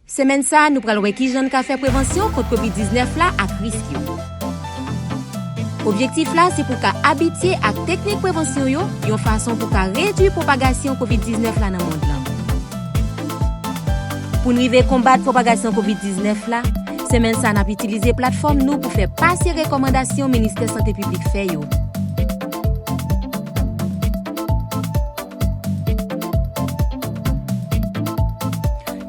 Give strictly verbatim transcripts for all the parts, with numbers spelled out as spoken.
Semèn sa a, nou pral wè kijan n ka fè prevansyon kont kovid diznèf la ak risk yo. Objektif la se pou w ka abitye ak teknik prevansyon yo yon fason pou w ka redui pwopagasyon kovid diznèf la nan mond lan. Pou n rive konbat pwopagasyon kovid diznèf la, semèn sa a n ap itilize platfòm nou pou fè pase rekòmandasyon Ministè Sante Piblik fè yo.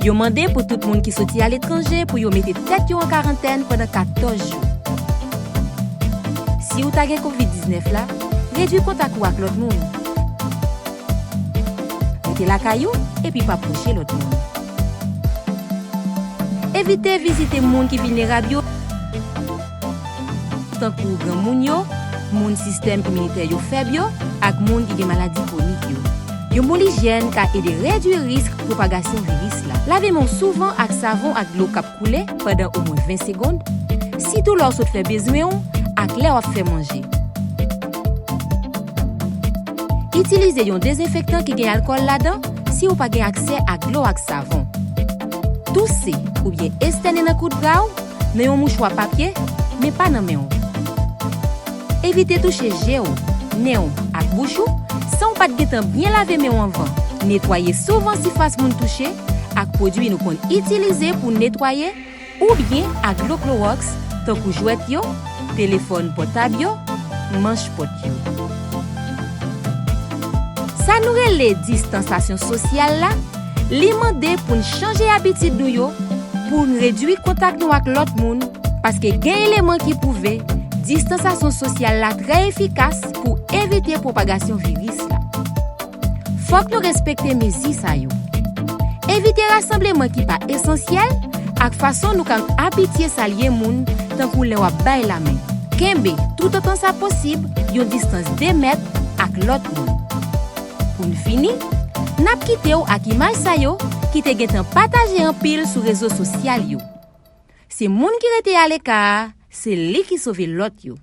Yo mande pou tout moun ki soti aletranje pou yo mete tèt yo an karantèn pandan katòz jou. Si w ta gen kovid diznèf la, redui kontak ou ak lòt moun. Rete lakay ou epi pa pwoche lòt moun. Evite vizite moun ki vilnerab yo, tankou granmoun yo, moun sistèm iminitè yo fèb yo, ak moun ki gen maladi kwonik yo. Yon bon lijyèn ka ede redui risk pwopagasyon viris la. Lave men w souvan ak savon ak dlo k ap koule pandan omwen ven segonn, sitou lè w sot fè bezwen w ak lè w ap fè manje. Itilize yon dezenfektan ki gen alkòl ladan si w pa gen aksè ak dlo ak savon. Touse oubyen estène nan kout bra w nan yon mouchwa papye, men pa nan men w. Evite touche je w, nen w ak bouch ou san w pa t gentan byen lave men w anvan. Netwaye souvan sifas moun touche ak pwodui nou konn itilize pou netwaye oubyen ak dlo klowòks, tankou jwèt yo, telefòn pòtab yo, manch pòt yo. Sa nou rele distansasyon sosyal la, li mande pou n chanje abitid nou yo, pou n redui kontak nou ak lòt moun, paske gen eleman ki pwouve distansasyon sosyal la trè efikas pou evite pwopagasyon viris la. Fòk nou respekte mezi sa yo. Evite rasanbleman ki pa esansyèl ak fason nou ka abitye salye moun, tankou lè w ap bay lamen. Kenbe, toutotan sa posib, yon distans de mèt ak lòt moun. Pou n fini, n ap kite w ak imaj sa yo ki te gentan pataje anpil sou rezo sosyal yo. Se moun ki rete aleka a, se li ki sove lòt yo.